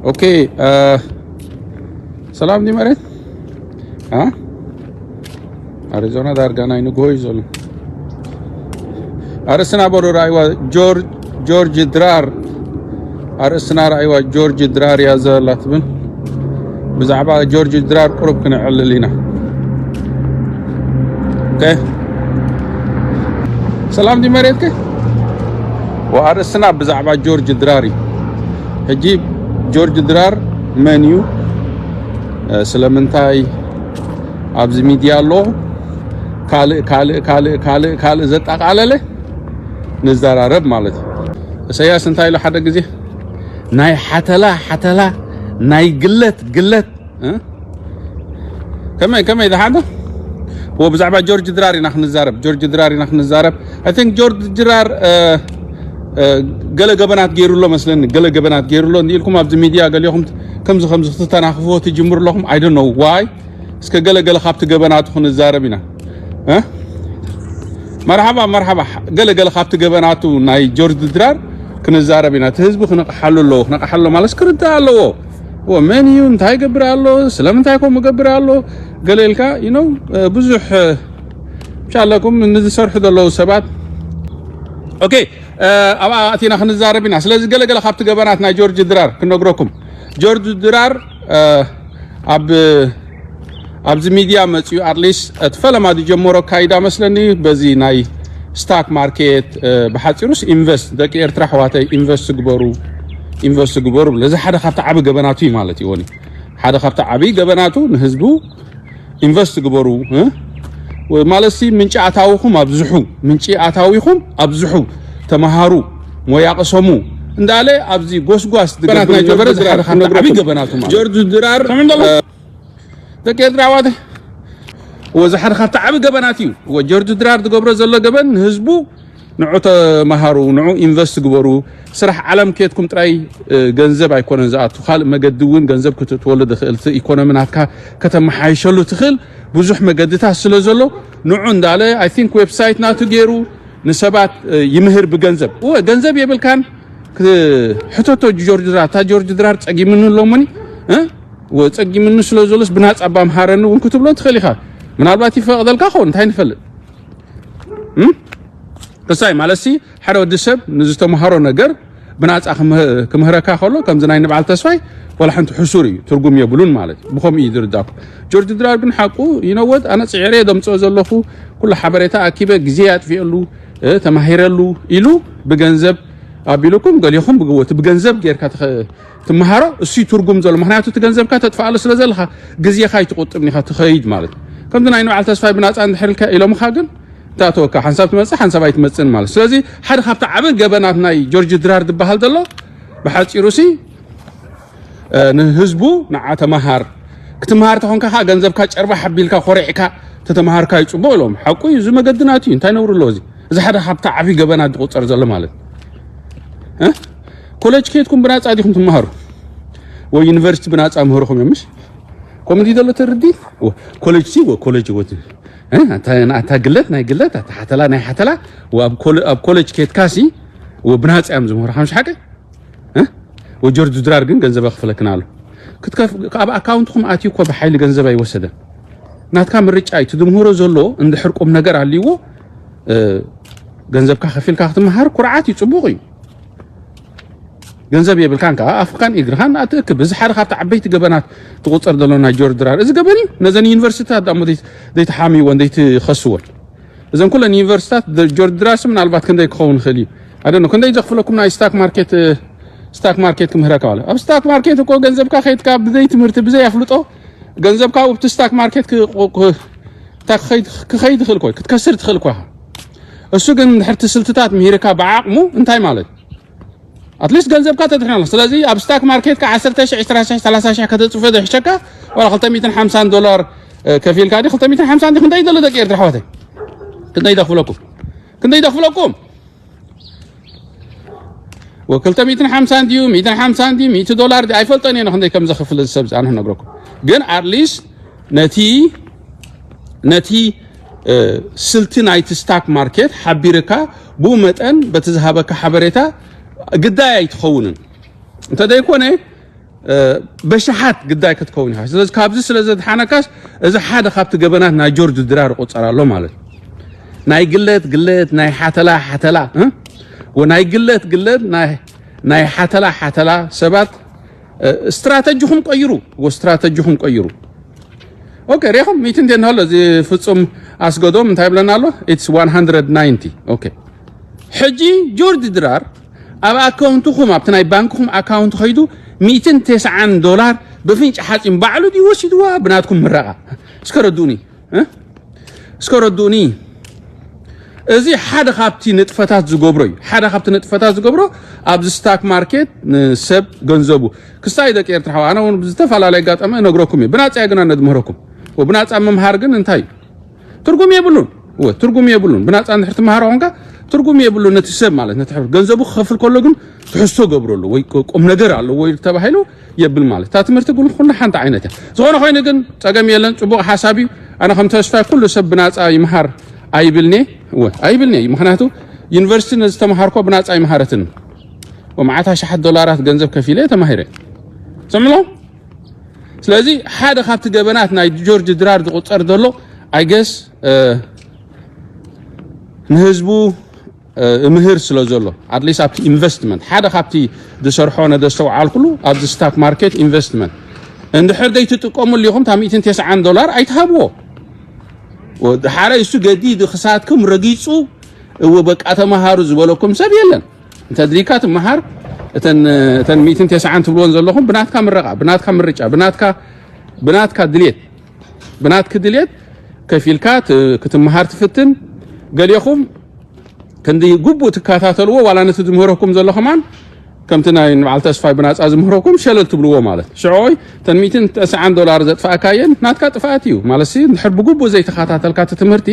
ኦኬ፣ እ፣ ሰላም ዲ መሬት? እ? ኣሪዞና ዳርጋ ናይ ንግሆ እዩ ዘሎ። ኣርእስትና በሩ ራእይዋ ጆር-፣ ጆርጅ ድራር። ኣርእስትና ራእይዋ ጆርጅ ድራር እያ ዘላ ትብል። ብዛዕባ ጆርጅ ድራር ቁሩብ ክነዕልል ኢና። ኦኬ። ሰላም ዲ መሬትከ? ወኣርእስትና ብዛዕባ ጆርጅ ድራር እዩ። ሕጂ ጆርጅ ድራር መን እዩ? እ፣ ስለምንታይ ኣብዚ ሚድያ ኣሎ? ካልእ፣ ካልእ፣ ካልእ፣ ካልእ፣ ካልእ ዘጠቓለለ ንዘራረብ ማለት እዩ። እሰያስ እንታይ ኢሉ ሓደ ግዜ? ናይ ሓተላ ሓተላ፣ ናይ ግለት ግለት፣ እ? ከመይ፣ ከመይ ዝሓንዶ? ወ ብዛዕባ ጆርጅ ድራር ኢና ክንዛረብ፣ ጆርጅ ድራር ኢና ክንዛረብ። I think ጆርጅ ድራር፣ እ፣ እ፣ ገለ ገበናት ገይሩ ኣሎ መስለኒ፣ ገለ ገበናት ገይሩ ኣሎ እንዲ ኢልኩም ኣብዚ ሚድያ ገሊኹም ከምዚ፣ ከምዚ ክትተናኽፍዎ ትጅምሩ ኣለኹም። I don't know why። እስከ ገለ፣ ገለ ካብቲ ገበናቱ ክንዛረብ ኢና። እ? መርሓባ፣ መርሓባ። ገለ፣ ገለ ካብቲ ገበናቱ ናይ ጆርጅ ድራር ክንዛረብ ኢና። እቲ ህዝቢ ክነቕሓሉ ኣለዎ። ክነቕሓሉ ማለት ክርዳእ ኣለዎ። ወ መን እዩ? እንታይ ይገብር ኣሎ? ስለምንታይ ከምኡ ይገብር ኣሎ? ገለ ኢልካ፣ you know፣ እ፣ ብዙሕ፣ እ፣ ብቻለኩም ንዝሰርሑ ዘለዉ ሰባት። ኦኬ፣ እ፣ ኣብኣ ኣቲና ክንዛረብ ኢና። ስለዚ ገለ፣ ገለ ካብቲ ገበናት ናይ ጆርጅ ድራር ክነግረኩም። ጆርጅ ድራር፣ እ፣ ኣብ፣ ኣብዚ ሚድያ መፅዩ፣ ኣትሊስት እቲ ፈለማ ዝጀመሮ ኣካይዳ መስለኒ፣ በዚ ናይ ስታክ ማርኬት፣ እ፣ ብሓፂሩስ ኢንቨስት፣ ደቂ ኤርትራ ኣሕዋተይ ኢንቨስት ግበሩ፣ ኢንቨስት ግበሩ ብለ። እዚ ሓደ ካብቲ ዓቢ ገበናቱ እዩ ማለት እዩ። ወኒ ሓደ ካብቲ ዓቢ ገበናቱ ንህዝቡ ኢንቨስት ግበሩ፣ እ? ማለትሲ ምንጪ ኣታዊኹም ኣብዝሑ፣ ምንጪ ኣታዊኹም ኣብዝሑ፣ ተመሃሩ፣ ሞያ ቅሰሙ እንዳለ ኣብዚ ጎስጓስ ዝገብር ገበናት ናይ ነበረ። ጆርጅ እዚ ሓደ ድራር ካብቲ ዓቢ ክነግረኩም። ገበናቱ ማለት። ጆርጅ ድራር፣ ሰምዕዶ ኣለኹም? እ፣ ደቂ ኤርትራ ኣሕዋተይ፣ ወዚ ሓደ ካብቲ ዓቢ ገበናት እዩ። ወ ጆርጅ ድራር ዝገብሮ ዘሎ ገበን ንህዝቡ ንዑ ተመሃሩ፣ ንዑ ኢንቨስት ግበሩ። ስራሕ ዓለም ኬድኩም ጥራይ፣ እ፣ ገንዘብ ኣይኮነን ዝኣቱ፣ ካልእ መገዲ እውን ገንዘብ ክትእትወሉ ዝኽእል፣ እቲ ኢኮኖሚ ናትካ ከተመሓይሸሉ ትኽእል ብዙሕ መገድታት ስለ ዘሎ፣ ንዑ እንዳለ፣ I think፣ ዌብሳይት ናቱ ገይሩ ንሰባት፣ እ፣ ይምህር ብገንዘብ። እወ፣ ገንዘብ የብልካን። ክ-፣ ሕተቶ ጆርጅ ድራር፣ እታ ጆርጅ ድራር ጸጊምኒ ኣሎሙኒ፣ እ? ወ-፣ ጸጊምኒ ስለ ዘሎስ ብናጻ እባ ምሃረኒ እውን ክትብሎ ትኽእል ኢኻ። ምናልባት ይፈቕደልካ ኸውን፣ እንታይ ንፈልጥ? እም? ክሳይ ማለትሲ፣ ሓደ ወዲ ሰብ ንዝተምሃሮ ነገር ብናጻ ክምህ-፣ ክምህረካ ከሎ፣ ከምዚ ናይ ንበዓል ተስፋይ፣ ዋላ ሓንቲ ሕሱር እዩ፣ ትርጉም የብሉን ማለት እዩ። ብኸምኡ እዩ ዝርዳእኩ። ጆርጅ ድራር ግን ሓቁ፣ you know what፣ ኣነ ጽዒረ እየ ዘምጽኦ ዘለኹ፣ ኩሉ ሓበሬታ ኣኪበ፣ ግዜ ኣጥፊኤሉ፣ እ፣ ተማሂረሉ ኢሉ ብገንዘብ ኣቢሉኩም፣ ገሊኹም ብግ-፣ እቲ ብገንዘብ ጌርካ ትኸ-፣ ትመሃሮ፣ እሱ ትርጉም ዘሎ። ምኽንያቱ እቲ ገንዘብካ ተጥፍኣሉ ስለ ዘለኻ፣ ግዜኻ ኣይትቑጥብን ኢኻ ትኸይድ ማለት እዩ። ከምዚ ናይ ንበዓል ተስፋይ ብናጻ እንድሕር ኢልካ ኢሎምኻ ግን፣ ትኣትወካ፣ ሓንሳብ ትመጽእ፣ ሓንሳብ ኣይትመጽእን ማለት። ስለዚ ሓደ ካብቲ ዓቢ ገበናት ናይ ጆርጅ ድራር ዝበሃል ዘሎ፣ ብሓጺሩሲ፣ እ፣ ንህዝቡ ንዓ ተመሃር፣ ክትመሃር ተኾንካ ኸዓ ገንዘብካ ጨርባሕ ኣቢልካ ኮሪዕካ ተተመሃርካ እዩ ጽቡቕ ኢሎም። ሓቁ እዩ፣ እዚ መገዲ ናቱ እዩ። እንታይ ነውሪ ኣለዎ እዚ? እዚ ሓደ ካብቲ ዓቢ ገበናት ዝቑጸር ዘሎ ማለት። እ? ኮሌጅ ከይድኩም ብናጻ ዲኹም ትመሃሩ? ወይ ዩኒቨርሲቲ ብናጻ ምህርኹም እዮም፣ ምሽ? ከምኡ ድዩ ዘሎ ትርዲ? ወ-፣ ኮሌጅ ሲ፣ ወ-፣ ኮሌጅ ወት-፣ እ? ኣታ፣ ኣታ ግለት ናይ ግለት፣ ኣታ ሓተላ ናይ ሓተላ፣ ወ-፣ ኣብ ኮለ-፣ ኣብ ኮሌጅ ከይድካ ሲ፣ ወ-፣ ብናጻ እዮም ዝምህሩ፣ ሓምሽ ሓቂ? እ? ወ-፣ ጆርጅ ድራር ግን ገንዘብ ኣኽፍለክን ኣሎ። ክትከፍ-፣ ኣብ ኣካውንትኩም ኣትዩ እኮ ብሓይሊ ገንዘብ ኣይወሰደን። ናትካ ምርጫ እዩ። እቲ ዝምህሮ ዘሎ እንድሕር ቁም ነገር ኣልይዎ፣ እ፣ ገንዘብካ ከፊልካ ክትመሃር ኩርዓት እዩ፣ ጽቡቕ እዩ። ገንዘብ የብልካን ከኣ ኣፍካን እግርኻን ኣትእክብ። እዚ ሓደ ካብቲ ዓበይቲ ገበናት ትቑጸር ዘሎ ናይ ጆርጅ ድራር። እዚ ገበን እዩ። ነዘን ዩኒቨርሲቲታት ደኣ እሞ ዘይት-፣ ዘይትሓምይወን፣ ዘይትኸስወን። እዘን ኩለን ዩኒቨርሲቲታት ደ-፣ ጆርጅ ድራርስ ምናልባት ክንደይ ክኸውን ይኽእል እዩ? I don't know። ክንደይ ዘኽፍለኩም ናይ ስታክ ማርኬት፣ እ፣ ስታክ ማርኬት ክምህረካ ዋለ። ኣብ ስታክ ማርኬት እኮ ገንዘብካ ከይድካ ብዘይ ትምህርቲ፣ ብዘይ ኣፍልጦ፣ ገንዘብካ ኣብቲ ስታክ ማርኬት ክ-፣ ክ-፣ ክኸይድ፣ ክኸይድ ትኽእል ኮይ፣ ክትከስር ትኽእል እኮ ኢኻ። እሱ ግን እንድሕር እቲ ስልትታት ምሂርካ ብዓቕሙ እንታይ ማለት? ኣትሊስት ገንዘብካ ተድሕን ኣሎ። ስለዚ ኣብ ስታክ ማርኬት ከ ዓሰርተ ሺሕ፣ ዕስራ ሺሕ፣ ሰላሳ ሺሕ ከተጽፎ ዘሕሸካ፣ ዋላ ክልተ ሚእትን ሓምሳን ዶላር፣ እ፣ ከፊልካ ዲ፣ ክልተ ሚእትን ሓምሳን ዲ፣ ክንደይ ዘሎ ደቂ ኤርትራ ኣሕዋተይ? ክንደይ ደኽፍለኩም? ክንደይ ደኽፍለኩም? ወ-፣ ክልተ ሚእትን ሓምሳን ድዩ፣ ሚእትን ሓምሳን ድዩ፣ ሚእቲ ዶላር ድዩ፣ ኣይፈልጦን እየ፣ ክንደይ ከም ዘኽፍል እዚ ሰብ እዚ፣ ኣነ ክነግረኩም። ግን ኣትሊስት ነቲ፣ ነቲ፣ እ፣ ስልቲ ናይቲ ስታክ ማርኬት ሓቢርካ፣ ብኡ መጠን በቲ ዝሃበካ ሓበሬታ ግዳይ ኣይትኸውንን። እንተዘይኮነ፣ በሽሓት ግዳይ ክትከውን ኢኻ። ስለዚ ካብዚ ስለ ዘድሓነካስ፣ እዚ ሓደ ካብቲ ገበናት ናይ ጆርጅ ድራር ይቑጸር ኣሎ ማለት እዩ። ናይ ግለት ግለት፣ ናይ ሓተላ ሓተላ እ? ወ ናይ ግለት ግለት፣ ናይ ናይ ሓተላ ሓተላ ሰባት፣ ስትራተጂኹም ቀይሩ። ወ ስትራተጂኹም ቀይሩ። ኦኬ፣ ሪኹም ሚእቲ እንደ ንሃሎ እዚ ፍጹም ኣስገዶም እንታይ ይብለና ኣሎ? It's one hundred ninety። ኦኬ፣ ሕጂ ጆርጅ ድራር ኣብ ኣካውንትኹም፣ ኣብቲ ናይ ባንክኹም ኣካውንት ኸይዱ ሚእትን ተስዓን ዶላር ብፍንጭ ሓፂን ባዕሉ ድዩ ወሲድዋ? ብናትኩም ምረቓ እስከ ረዱኒ እ? እስከ ረዱኒ። እዚ ሓደ ካብቲ ንጥፈታት ዝገብሮ እዩ። ሓደ ካብቲ ንጥፈታት ዝገብሮ ኣብዚ ስታክ ማርኬት ንሰብ ገንዘቡ ክስታይ፣ ደቂ ኤርትራ ሓው፣ ኣነ እውን ብዝተፈላለየ ኣጋጣሚ እነግረኩም እዩ። ብናጻ ግና ነድምህረኩም። ወ ብናጻ ምምሃር ግን እንታይ እዩ? ትርጉም የብሉን። ወ ትርጉም የብሉን። ብናጻ እንድሕር ትመሃሮ ኾንካ ትርጉም የብሉን። ነቲ ሰብ ማለት ነቲ ሕብር ገንዘቡ ክኸፍል ከሎ ግን ትሕዝቶ ገብረሉ ወይ ቁም ነገር ኣለዎ ኢሉ ተባሂሉ የብል ማለት። እታ ትምህርቲ ግን ኩሉ ሓንቲ ዓይነት እያ። ዝኾነ ኮይኑ ግን ጸገም የለን፣ ጽቡቕ ሓሳብ እዩ። ኣነ ከም ተስፋ ኩሉ ሰብ ብናጻ ይምሃር ኣይብልኔ። ወ ኣይብልኔ። ምኽንያቱ ዩኒቨርሲቲ ነዝተምሃርኮ ብናጻ ይምሃረትን። ወ መዓት ኣሽሓት ዶላራት ገንዘብ ከፊለ ተማሂረ። ሰምዕሎ? ስለዚ ሓደ ካብቲ ገበናት ናይ ጆርጅ ድራር ዝቑጸር ዘሎ፣ I guess፣ እ፣ ንህዝቡ፣ እ፣ እምህር ስለ ዘሎ፣ at least ኣብቲ ኢንቨስትመንት፣ ሓደ ካብቲ ዝሰርሖ ነደስተውዓልኩሉ ኣብዚ ስታክ ማርኬት ኢንቨስትመንት፣ እንድሕር ዘይትጥቀሙሉ ኢኹም፣ እታ ሚእትን ተስዓን ዶላር ኣይትሃብዎ። ወ-፣ ሓደ እሱ ገዲድ ክሳትኩም ረጊጹ፣ እወ በቃ ተመሃሩ ዝበለኩም ሰብ የለን። እንተ ድሊካ ትመሃር፣ እተን፣ እተን ሚእትን ተስዓን ትብልዎን ዘለኹም ብናትካ ምረቓ፣ ብናትካ ምርጫ፣ ብናትካ፣ ብናትካ ድሌት፣ ብናትኪ ድሌት ከፊልካ ት-፣ ክትመሃር ትፍትን። ገሊኹም ክንዲ ግቡእ ትከታተልዎ፣ ዋላ ነቲ ዝምህረኩም ዘሎ ከማን ከምቲ ናይ ንበዓል ተስፋይ ብናጻ ዝምህረኩም ሸለል ትብልዎ ማለት። ሽዑ እተን ሚእትን ተስዓን ዶላር ዘጥፋእካየን ናትካ ጥፍኣት እዩ። ማለትሲ እንድሕር ብግቡእ ዘይተኸታተልካ እቲ ትምህርቲ፣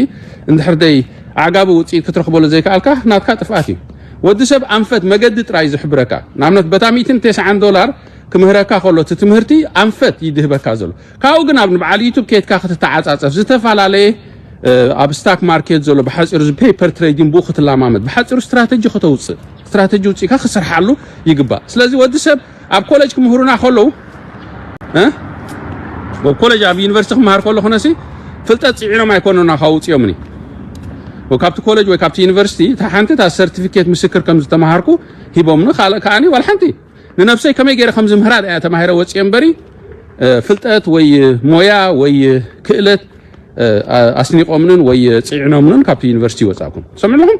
እንድሕር ደይ ኣዕጋቢ ውጽኢት ክትረኽበሉ ዘይከኣልካ ናትካ ጥፍኣት እዩ። ወዲ ሰብ ኣንፈት መገዲ ጥራይ ዝሕብረካ። ንኣብነት በታ ሚእትን ተስዓን ዶላር ክምህረካ ከሎ እቲ ትምህርቲ ኣንፈት ይድህበካ ዘሎ። ካብኡ ግን ኣብ ንበዓል ዩቱብ ኬድካ ክትተዓጻጸፍ ዝተፈላለየ፣ እ፣ ኣብ ስታክ ማርኬት ዘሎ ብሓጺሩ እዚ ፔፐር ትሬዲንግ ብኡ ክትለማመድ፣ ብሓጺሩ ስትራተጂ ከተውጽእ፣ ስትራተጂ ውጽኢካ ክስርሓሉ ይግባእ። ስለዚ ወዲ ሰብ ኣብ ኮሌጅ ክምህሩና ከለዉ፣ እ፣ ኣብ ኮሌጅ ኣብ ዩኒቨርሲቲ ክመሃር ከሎ ኾነሲ ፍልጠት ጽዒኖም ኣይኮኑና ካውጽዮምኒ። ወ ካብቲ ኮሌጅ ወይ ካብቲ ዩኒቨርሲቲ እታ ሓንቲ እታ ሰርቲፊኬት ምስክር ከም ዝተመሃርኩ ሂቦምኒ። ካልእ ከኣኒ ዋላ ሓንቲ ንነብሰይ ከመይ ገይረ ከም ዝምህራ እያ ተማሂረ ወጽየ እምበሪ፣ እ፣ ፍልጠት ወይ ሞያ ወይ ክእለት፣ እ፣ ኣ-፣ ኣስኒቆምንን ወይ ጽዒኖምንን ካብቲ ዩኒቨርሲቲ ወጻእኩም። ሰምዑ ኣለኹም?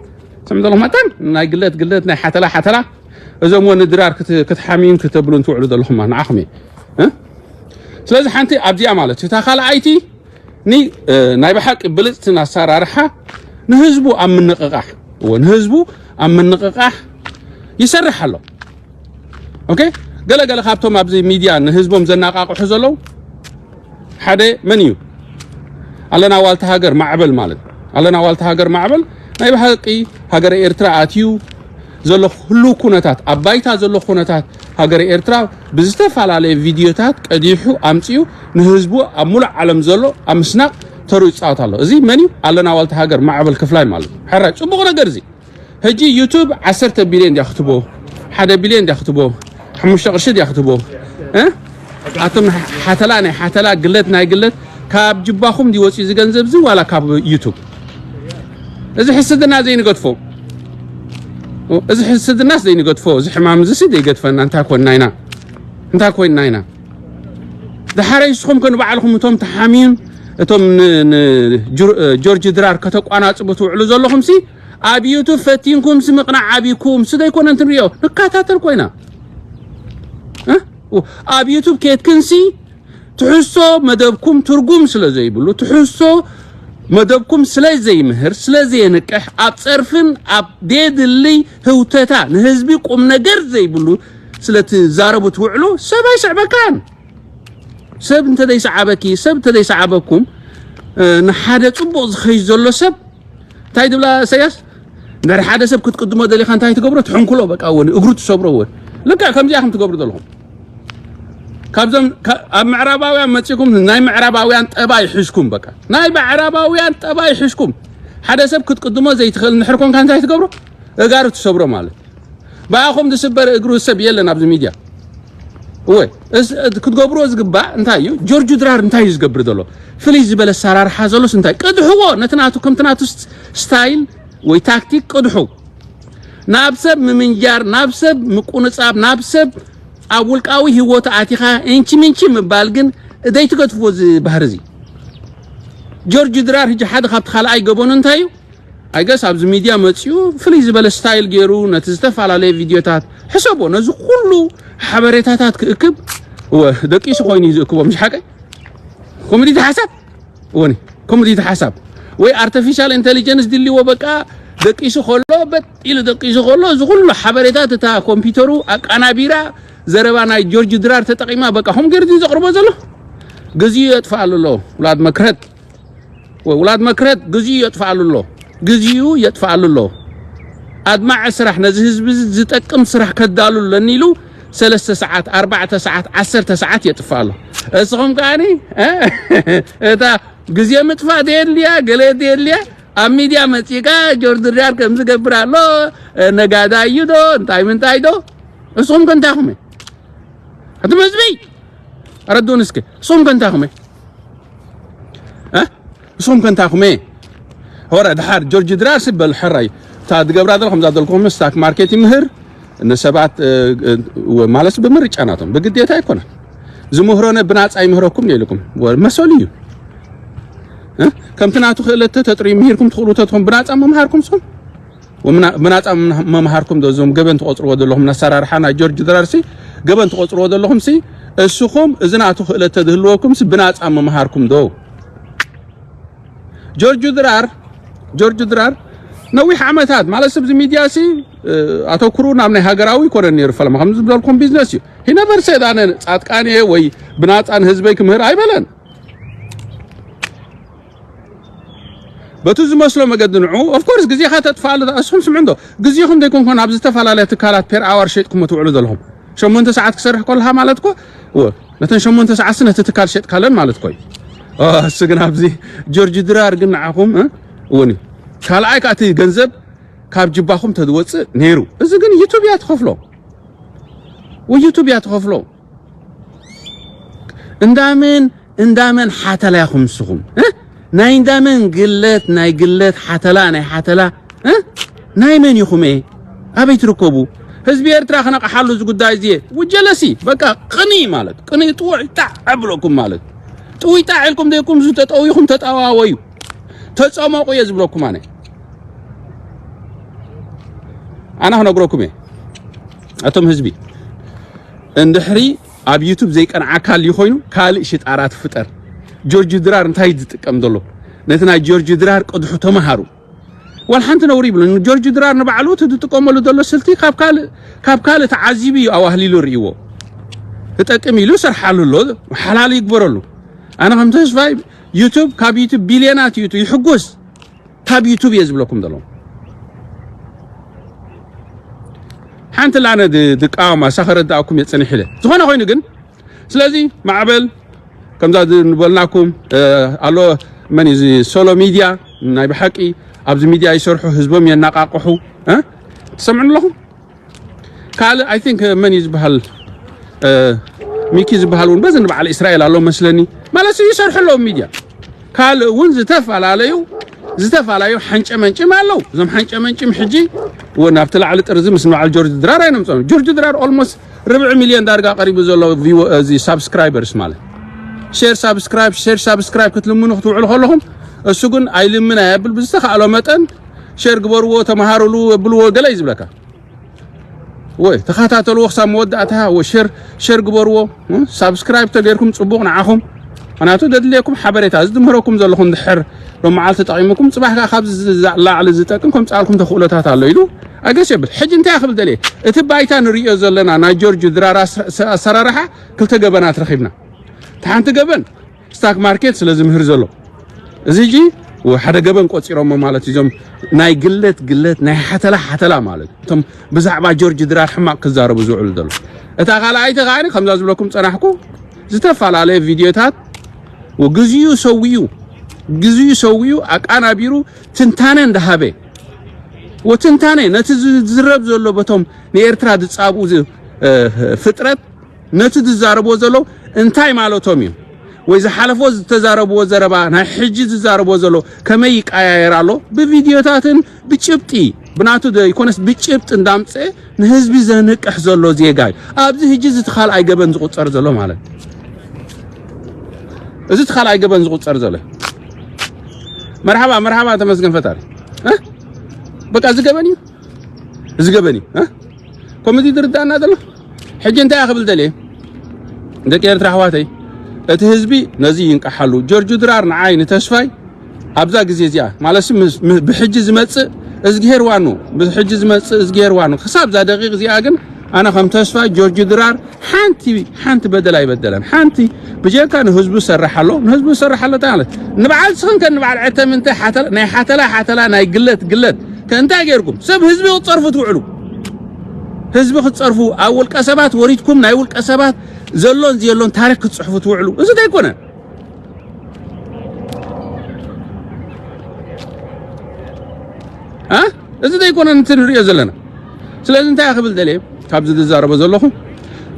ሰምዑ ዘለኹም? ኣጣን ናይ ግለት ግለት፣ ናይ ሓተላ ሓተላ፣ እዞም ወ ንድራር ክት-፣ ክትሓምዩን ክተብሉን ትውዕሉ ዘለኹም ንዓኹም እየ። እ? ስለዚ ሓንቲ ኣብዚኣ ማለት እዩ። እታ ካልኣይቲ ኒ-፣ እ፣ ናይ ብሓቂ ብልጽትን ኣሰራርሓ ንህዝቡ ኣብ ምንቕቓሕ፣ እወ፣ ንህዝቡ ኣብ ምንቕቓሕ ይሰርሕ ኣሎ። ኦኬ? ገለ ገለ ካብቶም ኣብዚ ሚድያ ንህዝቦም ዘናቃቕሑ ዘለዉ ሓደ መን እዩ? ኣለና ዋልታ ሃገር ማዕበል ማለት። ኣለና ዋልታ ሃገር ማዕበል ናይ ብሓቂ ሃገረ ኤርትራ ኣትዩ ዘሎ ህሉው ኩነታት፣ ኣብ ባይታ ዘሎ ኩነታት ሃገረ ኤርትራ ብዝተፈላለየ ቪድዮታት ቀዲሑ ኣምጺኡ ንህዝቡ ኣብ ሙሉእ ዓለም ዘሎ ኣብ ምስናቕ ተሩ ይጻወት ኣሎ። እዚ መን እዩ? ኣለና ዋልታ ሃገር ማዕበል ክፍላይ ማለት እዩ። ሕራይ ጽቡቕ ነገር እዚ። ሕጂ ዩቱብ ዓሰርተ ቢልዮን ድያ ክትቦ፣ ሓደ ቢልዮን ድያ ክትቦ፣ ሓሙሽተ ቅርሺ ድያ ክትቦ? እ? ኣቶም ሓተላ ናይ ሓተላ፣ ግለት ናይ ግለት፣ ካብ ጅባኹም ድዩ ወፂኡ እዚ ገንዘብ እዚ ዋላ ካብ ዩቱብ? እዚ ሕስድና ዘይንገድፎ፣ እዚ ሕስድናስ ዘይንገድፎ፣ እዚ ሕማም እዚ ሲ ዘይገድፈና እንታይ ኮንና ኢና? እንታይ ኮይንና ኢና? ድሓረይ ንስኹም ከ ንባዕልኹም እቶም ተሓምዩን እቶም ን-፣ ን-፣ ጆር-፣ ጆርጅ ድራር ከተቋናጽቡ ትውዕሉ ዘለኹም ሲ ኣብ ዩቱብ ፈቲንኩም ሲ ምቕናዕ ዓቢኩም ሲ ዘይኮነ እንትንሪኦ ንከታተል ኮይና። እ? ኣብ ዩቱብ ኬድክን ሲ ትሕዝቶ መደብኩም ትርጉም ስለ ዘይብሉ፣ ትሕዝቶ መደብኩም ስለ ዘይምህር፣ ስለ ዘየንቅሕ፣ ኣብ ጸርፍን ኣብ ዴድልይ ህውተታ ንህዝቢ ቁም ነገር ዘይብሉ ስለ ትዛረቡ ትውዕሉ ሰብ ኣይስዕበካን። ሰብ እንተ ዘይሰዓበኪ፣ ሰብ እንተ ዘይሰዓበኩም፣ እ፣ ንሓደ ጽቡቕ ዝኸይድ ዘሎ ሰብ እንታይ ትብላ ኢሳያስ? እንድሕር ሓደ ሰብ ክትቅድሞ ደሊኻ እንታይ ትገብሮ? ትሕንኩሎ በቃ፣ እውን እግሩ ትሰብሮ። እውን ልክዕ ከምዚኣ ከም ትገብሩ ዘለኹም ካብዞም ከ-፣ ኣብ ምዕራባውያን መጺኹም ናይ ምዕራባውያን ጠባይ ሒዝኩም፣ በቃ ናይ ምዕራባውያን ጠባይ ሒዝኩም። ሓደ ሰብ ክትቅድሞ ዘይትኽእል እንድሕር ኮንካ እንታይ ትገብሮ? እጋሩ ትሰብሮ ማለት። ብኣኹም ዝስበር እግሩ ሰብ የለን ኣብዚ ሚድያ። እወ ክትገብርዎ ዝግባእ እንታይ እዩ? ጆርጅ ድራር እንታይ እዩ ዝገብር ዘሎ? ፍልይ ዝበለ ኣሰራርሓ ዘሎስ እንታይ? ቅድሕዎ፣ ነቲ ናቱ፣ ከምቲ ናቱ ስታይል ወይ ታክቲክ ቅድሑ። ናብ ሰብ ምምንጃር፣ ናብ ሰብ ምቁንጻብ፣ ናብ ሰብ ኣብ ውልቃዊ ህይወቱ ኣቲኻ እንቺ ምንቺ ምባል ግን ዘይትገድፍዎ እዚ ባህሪ እዚ። ጆርጅ ድራር ሕጂ ሓደ ካብቲ ካልኣይ ገበኑ እንታይ እዩ? ኣይገስ ኣብዚ ሚድያ መፂኡ ፍልይ ዝበለ ስታይል ገይሩ ነቲ ዝተፈላለየ ቪድዮታት ሕሰቦ፣ ነዚ ኩሉ ሓበሬታታት ክእክብ ወ ደቂሱ ኮይኑ እዩ ዝእክቦ። ምሽ ሓቀይ ኮሚዲቲ ሓሳብ ወኒ ኮሚዲቲ ሓሳብ ወይ ኣርቲፊሻል ኢንቴሊጀንስ ድልዎ በቃ ደቂሱ ከሎ በጥ ኢሉ ደቂሱ ከሎ እዚ ኩሉ ሓበሬታት እታ ኮምፒውተሩ ኣቃናቢራ ዘረባ ናይ ጆርጅ ድራር ተጠቂማ በቃ ከም ገርዲ ዘቕርቦ ዘሎ ግዜኡ የጥፍኣሉ ኣሎ። ውላድ መክረት ወይ ውላድ መክረት ግዜኡ የጥፍኣሉ ኣሎ። ግዜኡ የጥፍኣሉ ኣሎ። ኣድማዒ ስራሕ ነዚ ህዝቢ እዚ ዝጠቅም ስራሕ ከዳሉ ኣለኒ ኢሉ ሰለስተ ሰዓት፣ ኣርባዕተ ሰዓት፣ ዓሰርተ ሰዓት የጥፍእ ኣሎ። እስኹም ከኣኒ እ? እታ ግዜ ምጥፋእ ደየድልያ ገለ ደየድልያ ኣብ ሚድያ መፂእካ ጆርጅ ድራር ከም ዝገብር ኣሎ ነጋዳይ እዩ ዶ እንታይ ምንታይ ዶ? እስኹም ከ እንታይ ኹም? ኣቱም ህዝቢ ኣረዱን እስኪ እስኹም ከ እንታይ ኹም? እ? እስኹም ከ እንታይ ኹም? ሆረ ድሓር ጆርጅ ድራር ስበል ሕራይ እታ ዝገብራ ዘሎ ከምዛ ዘልኩም ስታክ ማርኬት ይምህር ንሰባት ማለት ብምርጫ ናቶም ብግዴታ ኣይኮነን ዝምህሮነ ብናፃ ይምህረኩም ኢልኩም መሰሉ እዩ። እ? ከምቲ ናቱ ክእለት ተጥሪ ምሂርኩም ትኽእሉ ተትኾን ብናፃ መምሃርኩም ስኹም ብናፃ መምሃርኩም ዶ እዞም ገበን ትቆፅርዎ ዘለኹም ኣሰራርሓ ናይ ጆርጅ ድራርሲ ገበን ትቆፅርዎ ዘለኹምሲ እስኹም እዚ ናቱ ክእለት ተዝህልወኩምሲ ብናፃ መምሃርኩም ዶ? ጆርጅ ድራር ጆርጅ ድራር ነዊሕ ዓመታት ማለት ኣብዚ ሚድያ ሲ ኣተኩሩ ናብ ናይ ሃገራዊ ይኮነ ነይሩ ፈለማ ከም ዝበልኩም ቢዝነስ እዩ። ሂነበር ሰይድ ኣነ ፃጥቃን እየ ወይ ብናፃ ንህዝበይ ክምህር ኣይበለን። በቱ ዝመስሎ መገዲ ንዑ ኦፍኮርስ ግዜኻ ተጥፋሉ። እስኹም ስምዑ እንዶ ግዜኹም ዘይኮንኮን ኣብ ዝተፈላለያ ትካላት ፔር ኣዋር ሸጥኩም ትውዕሉ ዘለኹም ሸሞንተ ሰዓት ክሰርሕ ከለኻ ማለት ኮ ነተን ሸሞንተ ሰዓት ነቲ ትካል ሸጥካለን ማለት ኮ እሱ ግን ኣብዚ ጆርጅ ድራር ግን ንዓኹም እውን ካልኣይ ካቲ ገንዘብ ካብ ጅባኹም ተዝወፅእ ነይሩ። እዚ ግን ዩቱብ እያ ትኸፍሎ ወይ ዩቱብ እያ ትኸፍሎ። እንዳመን እንዳመን ሓተላ ኢኹም ንስኹም እ? ናይ እንዳመን ግለት ናይ ግለት ሓተላ ናይ ሓተላ እ? ናይ መን ኢኹም እ? ኣበይ ትርከቡ? ህዝቢ ኤርትራ ክነቕሓሉ እዚ ጉዳይ እዚ ውጀለሲ በቃ ቅኒ ማለት ቅኒ ጥውዕ ይጣዕ ኣብለኩም ማለት ጥውይጣዕ ኢልኩም ዘይኩም ዝተጠውይኹም ተጠዋወዩ ተፀመቑ እየ ዝብለኩም ኣነ ኣነ ክነግረኩም እየ ኣቶም ህዝቢ እንድሕሪ ኣብ ዩቱብ ዘይቀንዓካ ኣልዩ ኮይኑ ካልእ ሽጣራ ትፍጠር። ጆርጅ ድራር እንታይ እዩ ዝጥቀም ዘሎ? ነቲ ናይ ጆርጅ ድራር ቅድሑ ተምሃሩ። ዋላ ሓንቲ ነውሪ ይብሉ። ጆርጅ ድራር ንባዕሉ እቲ ዝጥቀመሉ ዘሎ ስልቲ ካብ ካልእ ካብ ካልእ ተዓዚቡ እዩ ኣዋህሊሉ ርእይዎ። ትጠቅም ኢሉ ይሰርሓሉ ኣሎ፣ ሓላል ይግበረሉ። ኣነ ከም ተስፋይ ዩቱብ ካብ ዩቱብ ቢልዮናት እዩ ይሕጎስ። ካብ ዩቱብ እየ ዝብለኩም ዘለኹ ሓንቲ ላነ ድቃወማ እሳ ከረዳእኩም እየ ፅንሕ ኢለ ዝኾነ ኮይኑ ግን ስለዚ ማዕበል ከምዛ ንበልናኩም ኣሎ መን እዚ ሶሎ ሚድያ ናይ ብሓቂ ኣብዚ ሚድያ ይሰርሑ ህዝቦም የናቃቅሑ ትሰምዑ ኣለኹም ካልእ ኣይ ቲንክ መን እዩ ዝበሃል ሚኪ ዝበሃል እውን በዚ ንበዓል እስራኤል ኣሎ መስለኒ ማለት እዩ ይሰርሑ ኣለዉ ሚድያ ካልእ እውን ዝተፈላለዩ ዝተፈላለዩ ሓንጨ መንጭም ኣለዉ እዞም ሓንጨ መንጭም ሕጂ እውን ኣብቲ ላዕሊ ጥርዚ ምስ በዓል ጆርጅ ድራር ኣይነምፅኦም ጆርጅ ድራር ኦልሞስት ርብዒ ሚልዮን ዳርጋ ቀሪቡ ዘሎ እዚ ሳብስክራይበርስ ማለት ሼር ሳብስክራይብ ሼር ሳብስክራይብ ክትልምኑ ክትውዕሉ ከለኹም እሱ ግን ኣይልምን ኣየብል ብዝተኻእሎ መጠን ሼር ግበርዎ ተመሃሩሉ የብልዎ ገለ እዩ ዝብለካ ወይ ተኸታተልዎ ክሳብ መወዳእታ ወይ ሼር ሼር ግበርዎ ሳብስክራይብ ተገይርኩም ፅቡቕ ንዓኹም ምክንያቱ ደድልየኩም ሓበሬታ እዚ ድምህረኩም ዘለኹም ድሕር ሎመዓልቲ ተጠቒምኩም ፅባሕ ከዓ ካብዚ ላዕሊ ዝጠቅም ከምፃልኩም ተኽእሎታት ኣሎ ኢሉ ኣገስ የብል ሕጂ እንታይ ክብል ደልየ እቲ ባይታ ንሪኦ ዘለና ናይ ጆርጅ ድራር ኣሰራርሓ ክልተ ገበናት ረኺብና እቲ ሓንቲ ገበን ስታክ ማርኬት ስለ ዝምህር ዘሎ እዚ ጂ ሓደ ገበን ቆፂሮሞ ማለት እዞም ናይ ግለት ግለት ናይ ሓተላ ሓተላ ማለት እቶም ብዛዕባ ጆርጅ ድራር ሕማቅ ክዛረቡ ዝውዕሉ ዘሎ እታ ካልኣይቲ ከዓኒ ከምዛ ዝብለኩም ፀናሕኩ ዝተፈላለየ ቪድዮታት ግዜኡ ሰዊኡ ግዜኡ ሰዊኡ ኣቃናቢሩ ትንታነ እንዳሃበ ወትንታነ ነቲ ዝዝረብ ዘሎ በቶም ንኤርትራ ዝፃብኡ ፍጥረት ነቲ ዝዛረብዎ ዘለዉ እንታይ ማለቶም እዩ? ወይ ዝሓለፎ ዝተዛረብዎ ዘረባ ናይ ሕጂ ዝዛረብዎ ዘሎ ከመይ ይቀያየር ኣሎ? ብቪድዮታትን ብጭብጢ፣ ብናቱ ዘይኮነስ ብጭብጢ እንዳምፀ ንህዝቢ ዘንቅሕ ዘሎ ዜጋ እዩ። ኣብዚ ሕጂ እዚ እቲ ካልኣይ ገበን ዝቁፀር ዘሎ ማለት እዩ። እዚ እቲ ካልኣይ ገበን ዝቁፀር ዘሎ እዩ። መርሓባ መርሓባ፣ ተመስገን ፈጣሪ። እ? በቃ እዚ ገበን እዩ። እዚ ገበን እዩ። እ? ኮሚቲ ዝርዳእና ዘሎ ሕጂ እንታይ እያ ክብል ደልየ? ደቂ ኤርትራ ኣሕዋተይ፣ እቲ ህዝቢ ነዚ ይንቀሓሉ። ጆርጁ ድራር ንዓይ ንተስፋይ ኣብዛ ግዜ እዚኣ ማለት ስ- ምስ- ም- ብሕጂ ዝመጽእ እዝግሄር ዋኑ፣ ብሕጂ ዝመጽእ እዝግሄር ዋኑ። ክሳብ እዛ ደቂቕ እዚኣ ግን ኣነ ከም ተስፋይ ጆርጁ ድራር ሓንቲ ሓንቲ በደል ኣይበደለን። ሓንቲ ብጀካ ንህዝቡ ዝሰርሕ ኣሎ፣ ንህዝቡ ዝሰርሕ ኣሎ እንታይ ማለት? ንበዓል ስኽን ከ ንበዓል ዕተም እንተ ሓተላ ናይ ሓተላ ሓተላ ናይ ግለት ግለት ከእንታይ ገይርኩም ሰብ ህዝቢ ክትጸርፉ ትውዕሉ? ህዝቢ ክትጸርፉ ኣብ ውልቀ ሰባት ወሪድኩም ናይ ውልቀ ሰባት ዘሎን ዘየሎን ታሪክ ክትጽሕፉ ትውዕሉ። እዚ ዘይኮነ እ? እዚ ዘይኮነ እቲ ንሪኦ ዘለና። ስለዚ እንታይ ክብል ደልየ ካብዚ ዝዛረቦ ዘለኹ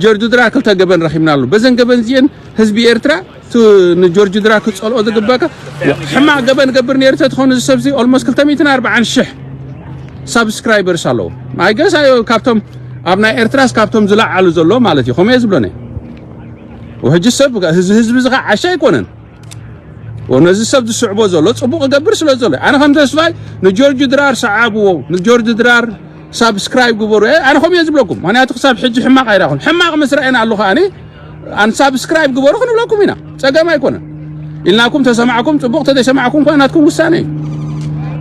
ጆርጅ ድራ ክልተ ገበን ረኺብናሉ። በዘን ገበን እዚአን ህዝቢ ኤርትራ ቱ- ንጆርጅ ድራ ክጸልኦ ዝግበካ ሕማቕ ገበን ገብር ነይሩ ተትኾኑ እዚ ሰብዚ ኦልሞስት ክልተ ሚእትን ኣርባዓን ሽሕ ሳብስክራይበርስ ኣለዎ። ኣይገስ ካብቶም ኣብ ናይ ኤርትራስ ካብቶም ዝለዓሉ ዘሎ ማለት እዩ። ከምኡ እየ ዝብሎ ነይ። ሕጂ ሰብ ህዝቢ ህዝቢ ዝኻ ዓሻ ኣይኮነን። ነዚ ሰብ ዝስዕቦ ዘሎ ጽቡቕ ክገብር ስለ ዘሎ ኣነ ከም ተስፋይ ንጆርጅ ድራር ሰዓብዎ። ንጆርጅ ድራር ሳብስክራይብ ግበሩ። ኣነ ከም እየ ዝብለኩም ምክንያቱ ክሳብ ሕጂ ሕማቕ ኣይራኹን። ሕማቕ ምስ ረኣየና ኣለኹ ኣነ ኣን ሳብስክራይብ ግበሩ ክንብለኩም ኢና። ጸገም ኣይኮነን። ኢልናኩም ተሰማዕኩም ጽቡቕ፣ ተዘይሰማዕኩም ከኣ ናትኩም ውሳነ እዩ።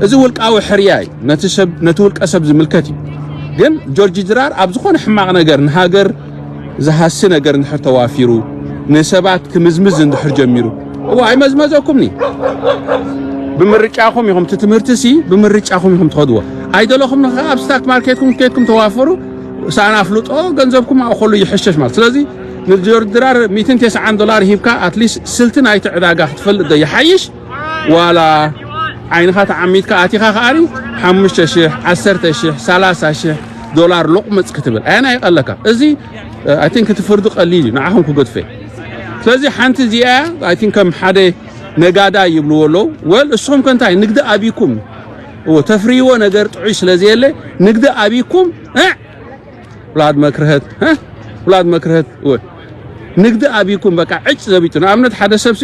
እዚ ውልቃዊ ሕርያ እዩ። ነቲ ሰብ ነቲ ውልቀ ሰብ ዝምልከት እዩ። ግን ጆርጅ ድራር ኣብ ዝኾነ ሕማቕ ነገር ንሃገር ዝሃሲ ነገር እንድሕር ተዋፊሩ ንሰባት ክምዝምዝ እንድሕር ጀሚሩ እዋ ኣይመዝመዘኩምኒ። ብምርጫኹም ኢኹም እቲ ትምህርቲ ሲ ብምርጫኹም ኢኹም ትኸድዎ። ኣይደለኹም ንኸ ኣብ ስታክ ማርኬትኩም ከድኩም ተዋፈሩ። ሳን ኣፍልጦ ገንዘብኩም ኣብኡ ከሉ ይሕሸሽ ማለት ስለዚ ንድርድራር ሚእትን ተስዓን ዶላር ሂብካ ኣትሊስት ስልቲ ናይቲ ዕዳጋ ክትፈልጥ ዶ ይሓይሽ ዋላ ዓይንኻ ተዓሚትካ ኣቲኻ ከኣኒ ሓሙሽተ ሽሕ ዓሰርተ ሽሕ ሰላሳ ሽሕ ዶላር ሎቕመፅ ክትብል ኣየና ይቐለካ እዚ ኣይ ቲንክ እቲ ፍርዱ ቀሊል እዩ ንዓኹም ክገድፈ ስለዚ ሓንቲ እዚኣ ኣይ ቲንክ ከም ሓደ ነጋዳ ይብልዎ ኣለዉ ወል እስኹም ከ እንታይ ንግዲ ኣቢኩም እዎ ተፍርይዎ ነገር ጥዑይ ስለ ዘየለ ንግዲ ኣቢኩም ውላድ መክርሀት ውላድ መክርሀት ንግዲ ኣቢኩም በቃ ዕጭ ዘቢጡ ንኣብነት ሓደ ሰብ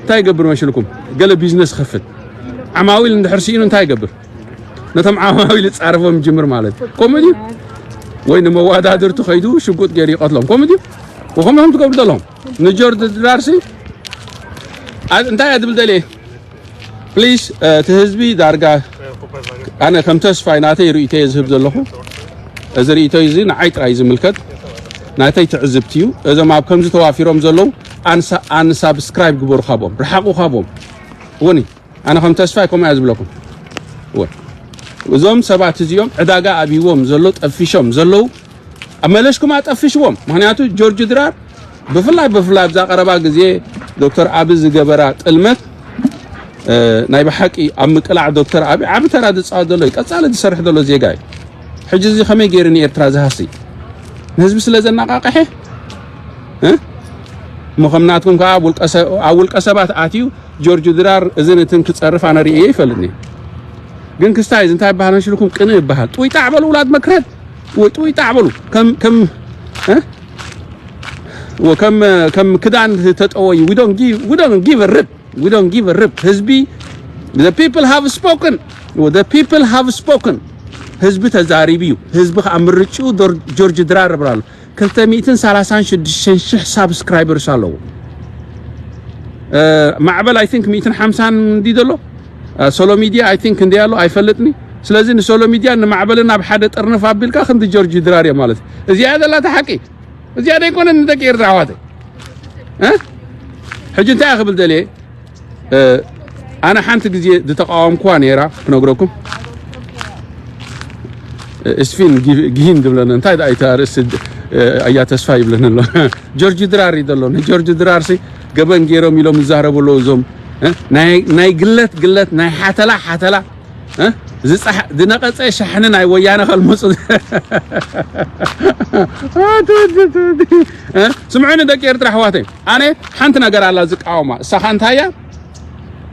እንታይ ይገብር መሽልኩም ገለ ቢዝነስ ከፍት ዓማዊል እንድሕር ስኢኑ እንታይ ይገብር ነቶም ዓማዊል ይጻረፎም ይጅምር ማለት ከምኡ ድዩ ወይ ንመዋዳድርቱ ከይዱ ሽጉጥ ገይሩ ይቀትሎም ከምኡ ድዩ ወኸምኦም ትገብሩ ዘለኹም ንጆርጅ ድራርሲ እንታይ እያ ትብል ደልየ ፕሊስ እቲ ህዝቢ ዳርጋ ኣነ ከም ተስፋይ ናተይ ርእይቶ እየ ዝህብ ዘለኹ እዚ ርእይቶ እዚ ንዓይ ጥራይ ዝምልከት ናተይ ትዕዝብቲ እዩ እዞም ኣብ ከምዚ ተዋፊሮም ዘለዉ ኣንሳብስክራይብ ግበሩ ካብኦም ርሓቑ ካብኦም እወኒ ኣነ ከም ተስፋይ ከምኡ እያ ዝብለኩም እወ እዞም ሰባት እዚኦም ዕዳጋ ኣብዎም ዘሎ ጠፊሾም ዘለዉ ኣብ መለሽኩም ኣጠፍሽዎም ምክንያቱ ጆርጅ ድራር ብፍላይ ብፍላይ ኣብዛ ቀረባ ግዜ ዶክተር ኣቢ ዝገበራ ጥልመት ናይ ብሓቂ ኣብ ምቅላዕ ዶክተር ኣቢ ዓቢ ተራ ዝፃወት ዘሎ እዩ ቀፃሊ ዝሰርሕ ዘሎ ዜጋ እዩ ሕጂ እዚ ከመይ ገይሩ ንኤርትራ ዝሃሲ ንህዝቢ ስለ ዘነቃቀሐ እሞ ከም ናትኩም ከዓ ኣብ ውልቀ ሰባት ኣትዩ ጆርጅ ድራር እዝን እትን ክፀርፍ ኣነ ርእየ ይፈልጥኒ ግን ክስታይ እዚ እንታይ ይበሃል መሽልኩም ቅንእ ይበሃል ጥዊጣዕ በሉ ውላድ መክረድ ወይ ጥዊጣዕ በሉ ከም ከም ከም ክዳን ተጠወዩ we don't give a rip we don't give a rip ህዝቢ the people have spoken the people have spoken ህዝቢ ተዛሪቡ እዩ ህዝቢ ከዓ ምርጭኡ ጆርጅ ድራር ይብላሉ ክልተ ሚእትን ሰላሳን ሽዱሽተን ሽሕ ሳብስክራይበርስ ኣለዎ ማዕበል ኣይ ቲንክ ሚእትን ሓምሳን እንዲ ዘሎ ሶሎ ሚድያ ኣይ ቲንክ እንዲ ኣሎ ኣይፈልጥኒ ስለዚ ንሶሎ ሚድያ ንማዕበልን ኣብ ሓደ ጥርንፍ ኣቢልካ ክንዲ ጆርጅ ድራር እዮም ማለት እዚኣ ዘላ እቲ ሓቂ እዚኣ ዘይኮነ ንደቂ ኤርትራ ኣሕዋተይ ሕጂ እንታይ ክብል ደልየ ኣነ ሓንቲ ግዜ ዝተቃወምኩዋ ነይራ ክነግረኩም እስፊን ጊሂን ዝብለና እንታይ ደኣ ኣይታ ርእሲ ኣያ ተስፋ ይብለኒ ኣሎ ጆርጅ ድራር እዩ ዘሎ ንጆርጅ ድራር ሲ ገበን ገይሮም ኢሎም ይዛረቡ ኣለዉ እዞም ናይ ግለት ግለት ናይ ሓተላ ሓተላ እ? ዝፀሓ- ዝነቐፀ ሻሕኒ ናይ ወያነ ከልምፁ። እ? ስምዑኒ ደቂ ኤርትራ ኣሕዋተይ፣ ኣነ ሓንቲ ነገር ኣላ ዝቃወማ። እሳኻ እንታይ እያ?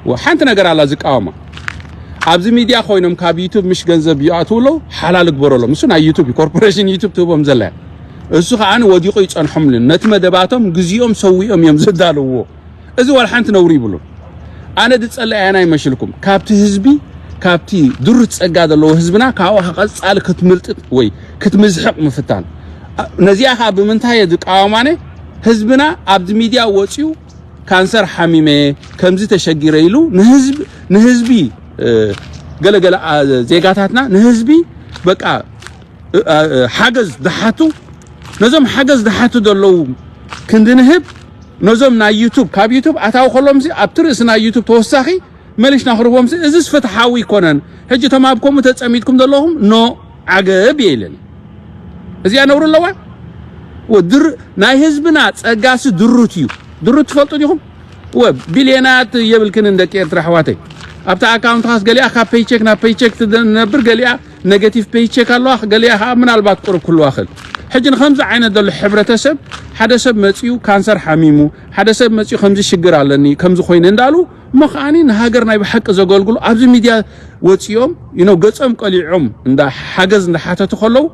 ወ- ሓንቲ ነገር ኣላ ዝቃወማ። ኣብዚ ሚድያ ኮይኖም ካብ ዩቱብ ምሽ ገንዘብ ይኣትዉ ኣለዉ፣ ሓላል ግበረሎም። እሱ ናይ ዩቱብ እዩ፣ ኮርፖሬሽን ዩቱብ ትህቦም ዘላ እያ። እሱ ከዓ ወዲቑ ይፀንሖም። ነቲ መደባቶም ግዜኦም ሰዊኦም እዮም ዘዳለውዎ። እዚ ዋላ ሓንቲ ነውሪ ይብሉን። ኣነ ዝጸልእ ኣየናይ ይመስልኩም? ካብቲ ህዝቢ፣ ካብቲ ድሩት ጸጋ ዘለዎ ህዝብና ካብኡ ቀጻሊ ክትምልጥጥ ወይ ክትምዝሕቕ ምፍታን። ነዚኣ ከዓ ብምንታይ እየ ዝቃወማነ? ህዝብና ኣብዚ ሚድያ ወጺኡ ካንሰር ሓሚመ፣ ከምዚ ተሸጊረ ኢሉ ንህዝብ ንህዝቢ እ፣ ገለገለ ዜጋታትና ንህዝቢ በቃ ሓገዝ ድሓቱ፣ ነዞም ሓገዝ ድሓቱ ዘለዉ ክንድንህብ፣ ነዞም ናይ ዩቱብ፣ ካብ ዩቱብ ኣታዊ ከሎምሲ ኣብቲ ርእሲ ናይ ዩቱብ ተወሳኺ መሊሽና ክርቦምሲ፣ እዚስ ፍትሓዊ ኣይኮነን። ሕጂ እቶም ኣብ ከምኡ ተጸሚድኩም ዘለኹም ኖ ዓገብ እየ ኢለን። እዚኣ ነውሪ ኣለዋ? ወድር ናይ ህዝብና ጸጋሲ ድሩት እዩ። ድሩት ትፈልጡ ዲኹም? ወ ቢልዮናት የብልክንን ደቂ ኤርትራ ኣሕዋተይ። ኣብታ ኣካውንትኻስ ገሊኣ ካብ ፔይቸክ ናብ ፔይቸክ ትነብር፣ ገሊኣ ኔጋቲቭ ፔይቸክ ኣለዋ፣ ገሊኣ ከዓ ምናልባት ቁሩብ ክህልዋ ክእል። ሕጂ ንከምዚ ዓይነት ዘሎ ሕብረተሰብ፣ ሓደ ሰብ መፂኡ ካንሰር ሓሚሙ፣ ሓደ ሰብ መፂኡ ከምዚ ሽግር ኣለኒ ከምዚ ኮይነ እንዳሉ እሞ ከዓኒ ንሃገር ናይ ብሓቂ ዘገልግሉ ኣብዚ ሚድያ ወፂኦም ኢኖ ገፆም ቀሊዖም እንዳ ሓገዝ እንዳሓተቱ ከለዉ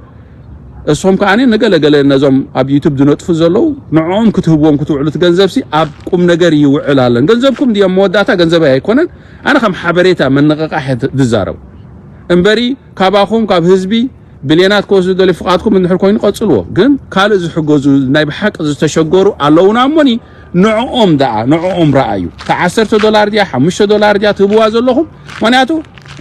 እሶም ከዓኒ ንገለገለ ነዞም ኣብ ዩቱብ ዝነጥፉ ዘለዉ ንዕኦም ክትህብዎም ክትውዕሉ ትገንዘብሲ ኣብ ቁም ነገር ይውዕል ኣለን። ገንዘብኩም ድዮም መወዳእታ ገንዘበይ ኣይኮነን። ኣነ ከም ሓበሬታ መነቐቓሕ ዝዛረቡ እምበሪ ካባኹም ካብ ህዝቢ ብልዮናት ክወስዱ ደልዩ ፍቓድኩም እንድሕር ኮይኑ ቀጽልዎ። ግን ካልእ ዝሕገዙ ናይ ብሓቂ ዝተሸገሩ ኣለዉና እሞኒ ንዕኦም ደኣ ንዕኦም ረኣዩ። እታ ዓሰርተ ዶላር ድያ ሓሙሽተ ዶላር ድያ ትህብዋ ዘለኹም? ምኽንያቱ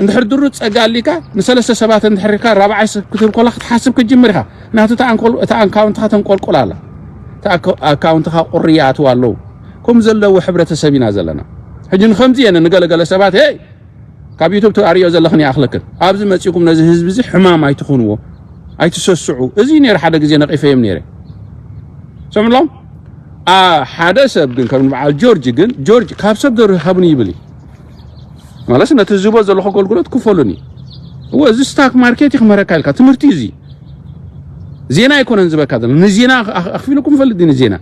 እንድሕር ድሩት ጸጋ ኣሊካ ንሰለስተ ሰባት እንድሕር ኢልካ ራብዓይ ሰብ ክትህብ ከላ ክትሓስብ ክትጅምር ኢኻ። ምኽንያቱ እታ ኣንኮል- እታ ኣካውንትኻ ተንቆልቁል ኣላ። እታ ኣካ- ኣካውንትኻ ቁሪ ይኣትዋ ኣለዉ። ከምኡ ዘለዎ ሕብረተሰብ ኢና ዘለና። ሕጂ ንከምዚ እየን ንገለገለ ሰባት ሄይ ካብ ዩቱብ ትኣርዮ ዘለኽን ይኣኽለክን። ኣብዚ መጺእኩም ነዚ ህዝቢ እዚ ሕማም ኣይትኹንዎ፣ ኣይትሰስዑ። እዚ ነይረ ሓደ ግዜ ነቒፈዮም ነይረ። ሰምዕሎም ሓደ ሰብ ግን ከም በዓል ጆርጅ ግን ጆርጅ ካብ ሰብ ዶ ርሃብኒ ይብል እዩ። ማለት ነቲ ዝህቦ ዘለኹ ኣገልግሎት ክፈሉኒ። እወ እዚ ስታክ ማርኬት እዩ ክመረካ ኢልካ ትምህርቲ እዩ እዚ። ዜና ኣይኮነን ዝበካ ዘሎ ንዜና ኣኽ- ኣኽፊልኩም ፈልጥ ድዩ ንዜና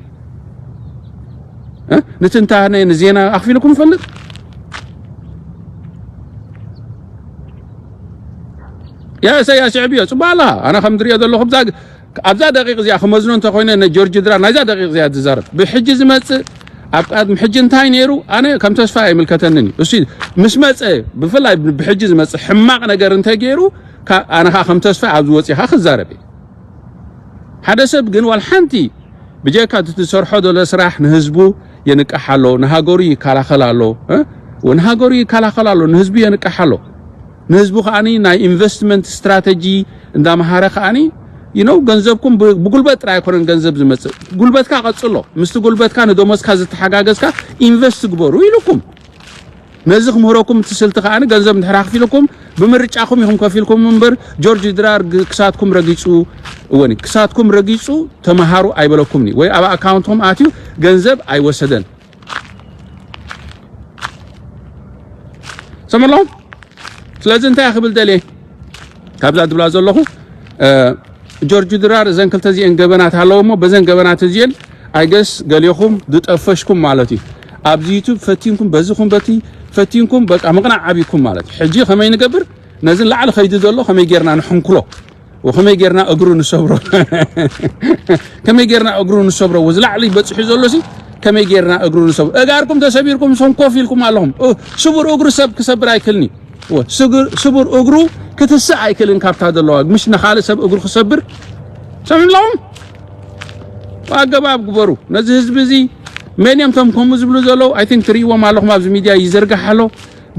እ? ንትንታነ ንዜና ኣኽፊልኩም ፈልጥ ያ እሰያ ሽዕብዮ ጽባላ ኣና ከም ድሪኦ ዘለኹ ብዛ ኣብዛ ደቂቕ እዚኣ ክመዝኖ እንተኮይነ ንጆርጅ ድራር ናይዛ ደቂቕ እዚኣ ትዛረብ ብሕጂ ዝመጽእ ኣብ ቅድሚ ሕጂ እንታይ ነይሩ ኣነ ከም ተስፋ ኣይምልከተንን እዩ እሱ ምስ መጸ ብፍላይ ብሕጂ ዝመጽእ ሕማቕ ነገር እንተገይሩ ኣነ ከዓ ከም ተስፋ ኣብዚ ወፂኻ ክዛረብ እየ ሓደ ሰብ ግን ዋል ሓንቲ ብጀካ እቲ ትሰርሖ ዘሎ ስራሕ ንህዝቡ የንቅሕ ኣሎ ንሃገሩ ይከላኸል ኣሎ ንሃገሩ ይከላኸል ኣሎ ንህዝቡ የንቅሕ ኣሎ ንህዝቡ ከዓኒ ናይ ኢንቨስትመንት ስትራተጂ እንዳመሃረ ከዓኒ you know ገንዘብኩም ብጉልበት ጥራይ ኣይኮነን ገንዘብ ዝመፅእ ጉልበትካ ቀፅሎ ምስቲ ጉልበትካ ንደሞዝካ ዝተሓጋገዝካ ኢንቨስት ግበሩ ኢሉኩም ነዚ ክምህረኩም እቲ ስልቲ ከዓኒ ገንዘብ እንድሕር ኣኽፊልኩም ብምርጫኹም ኢኹም ከፊልኩም እምበር ጆርጅ ድራር ክሳትኩም ረጊፁ እወኒ ክሳትኩም ረጊፁ ተመሃሩ ኣይበለኩምኒ ወይ ኣብ ኣካውንትኩም ኣትዩ ገንዘብ ኣይወሰደን ሰምሎም ስለዚ እንታይ ክብል ደልየ ካብዛ ትብላ ዘለኹ ጆርጅ ድራር እዘን ክልተ እዚአን ገበናት ኣለዎ እሞ በዘን ገበናት እዚአን ኣይገስ ገሊኹም ዝጠፈሽኩም ማለት እዩ ኣብዚ ዩቱብ ፈቲንኩም በዚኹም በቲ ፈቲንኩም በቃ ምቕናዕ ዓብይኩም ማለት እዩ ሕጂ ከመይ ንገብር ነዚ ላዕሊ ከይዲ ዘሎ ከመይ ጌርና ንሕንኩሎ ወከመይ ጌርና እግሩ ንሰብሮ ከመይ ጌርና እግሩ ንሰብሮ ወዚ ላዕሊ በፂሑ ዘሎ ሲ ከመይ ጌርና እግሩ ንሰብሮ እጋርኩም ተሰቢርኩም ሶም ኮፍ ኢልኩም ኣለኹም ስቡር እግሩ ሰብ ክሰብር ኣይክልኒ ስቡር እግሩ ክትስእ ኣይክልን ካብታ ዘለዋ ምሽ ንኻልእ ሰብ እግሩ ክሰብር ሰሚዕለዎም ኣገባብ ግበሩ ነዚ ህዝቢ እዚ መን እዮም ቶም ከምኡ ዝብሉ ዘለዉ ኣይ ቲንክ ትርእይዎም ኣለኹም ኣብዚ ሚድያ ይዝርጋሕ ኣሎ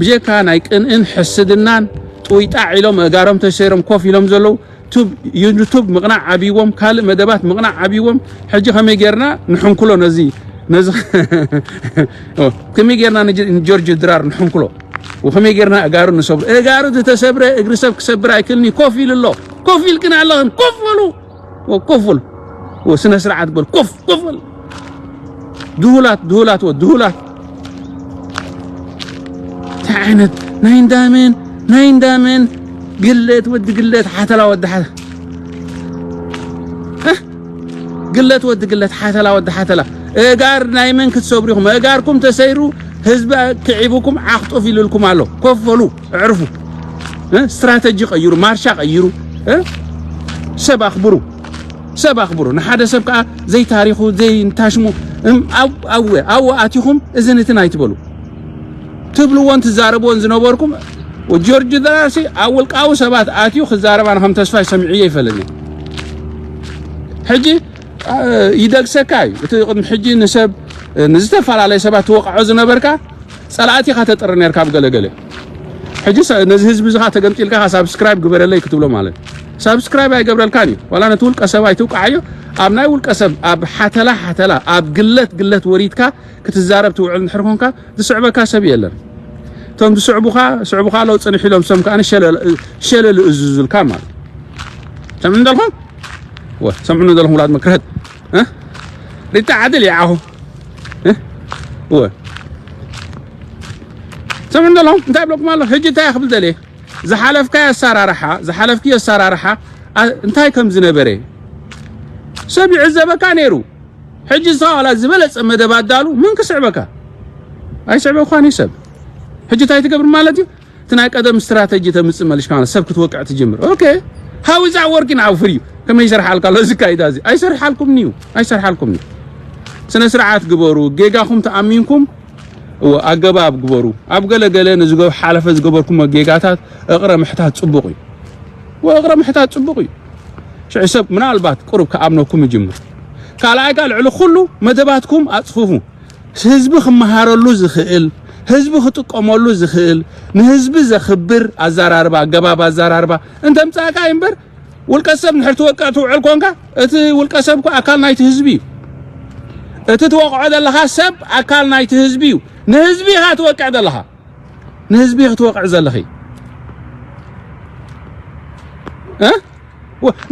ብጀካ ናይ ቅንእን ሕስድናን ጥውይጣዕ ኢሎም እጋሮም ተሰይሮም ኮፍ ኢሎም ዘለዉ ቱብ ዩቱብ ምቕናዕ ዓብይዎም ካልእ መደባት ምቕናዕ ዓብይዎም ሕጂ ከመይ ጌርና ንሕንኩሎ ነዚ ነዚ ከመይ ጌርና ንጆርጅ ድራር ንሕንኩሎ ወከመይ ጌርና እጋሩ ንሰብሮ እጋሩ ዝተሰብረ እግሪ ሰብ ክሰብር ኣይክልኒ ኮፍ ኢሉ ኣሎ ኮፍ ኢልክን ኣለኽን ኮፍ በሉ ኮፍ በሉ ስነ ስርዓት በል ኮፍ ኮፍ በል ድሁላት ድሁላት ድሁላት እንታይ ዓይነት ናይ እንዳመን ናይ እንዳመን ግለት ወዲ ግለት ሓተላ ወዲ ሓተላ ግለት ወዲ ግለት ሓተላ ወዲ ሓተላ እጋር ናይ መን ክትሰብሩ ኢኹም? እጋርኩም ተሰይሩ ህዝቢ ክዒቡኩም ዓኽጡፍ ኢልልኩም ኣሎ። ኮፈሉ፣ እዕርፉ። ስትራተጂ ቀይሩ፣ ማርሻ ቀይሩ። ሰብ ኣኽብሩ፣ ሰብ ኣኽብሩ። ንሓደ ሰብ ከዓ ዘይታሪኹ ዘይንታሽሙ ኣወ ኣወ ኣቲኹም እዝን እትን ኣይትበሉ። ትብልዎን ትዛረብዎን ዝነበርኩም ጆርጅ ድራርሲ ኣብ ውልቃዊ ሰባት ኣትዩ ክዛረብ ኣነ ከም ተስፋይ ሰሚዕዮ ይፈለኒ። ሕጂ ይደግሰካ እዩ እቲ ቅድሚ ሕጂ ንሰብ ንዝተፈላለየ ሰባት ትወቃዖ ዝነበርካ ጸላእቲ ኢኻ ተጥሪ ነርካ ኣብ ገለገለ። ሕጂ ነዚ ህዝቢ ዝኻ ተገምጢልካ ሳብስክራይብ ግበረለይ ክትብሎ ማለት ሳብስክራይብ ኣይገብረልካን እዩ። ዋላ ነቲ ውልቀ ሰብ ኣይትውቃዓዮ። ኣብ ናይ ውልቀ ሰብ ኣብ ሓተላ ሓተላ ኣብ ግለት ግለት ወሪድካ ክትዛረብ ትውዕል እንድሕር ኮንካ ዝስዕበካ ሰብ የለን። እቶም ዝስዕቡኻ ስዕቡኻ ኣለዉ ጽንሕ ኢሎም ሰም ከኣ ሸለል እዝዙልካ ማለት ሰምዑ እንደልኹም ወ ሰምዑ እንደልኹም ውላድ መክርህት እ? ሪታ ዓድል ይዓኹ እ? ወ ሰምዑ እንደልኹም እንታይ ብለኩም ኣሎ ሕጂ እንታይ ክብል ደልየ ዝሓለፍካዮ ኣሰራርሓ ዝሓለፍክዮ ኣሰራርሓ እንታይ ከም ዝነበረ ሰብ ይዕዘበካ ነይሩ። ሕጂ ንስኻ ዋላ ዝበለጸ መደብ ኣዳሉ መን ክስዕበካ? ኣይስዕበኳን እዩ ሰብ። ሕጂ እንታይ ትገብር ማለት እዩ? እቲ ናይ ቀደም ስትራተጂ ተምጽእ መልሽ ማለት ሰብ ክትወቅዕ ትጅምር። ኦኬ how is that working out for you? ከመይ ይሰርሓልካ ኣሎ እዚ ካይዳ እዚ? ኣይሰርሓልኩምን እዩ። ኣይሰርሓልኩምን እዩ። ስነ ስርዓት ግበሩ። ጌጋኹም ተኣሚንኩም እወ ኣገባብ ግበሩ። ኣብ ገለ ገለ ንዝገብ ሓለፈ ዝገበርኩሞ ጌጋታት እቕረ ምሕታት ጽቡቕ እዩ። እወ እቕረ ምሕታት ጽቡቕ እዩ። ሽዑ ሰብ ምናልባት ቁሩብ ክኣምነኩም ይጅምር። ካልኣይ ጋር ልዕሊ ኩሉ መደባትኩም ኣጽፉፉ። ህዝቢ ክመሃረሉ ዝኽእል፣ ህዝቢ ክጥቀመሉ ዝኽእል፣ ንህዝቢ ዘኽብር ኣዘራርባ፣ ኣገባብ ኣዘራርባ እንተምጻእካ እምበር ውልቀ ሰብ ንድሕር ትወቅዕ ትውዕል ኮንካ እቲ ውልቀ ሰብ እኮ ኣካል ናይቲ ህዝቢ እዩ። እቲ ትወቅዖ ዘለኻ ሰብ ኣካል ናይቲ ህዝቢ እዩ። ንህዝቢ ኢኻ ትወቅዕ ዘለኻ። ንህዝቢ ክትወቅዕ ዘለኺ እ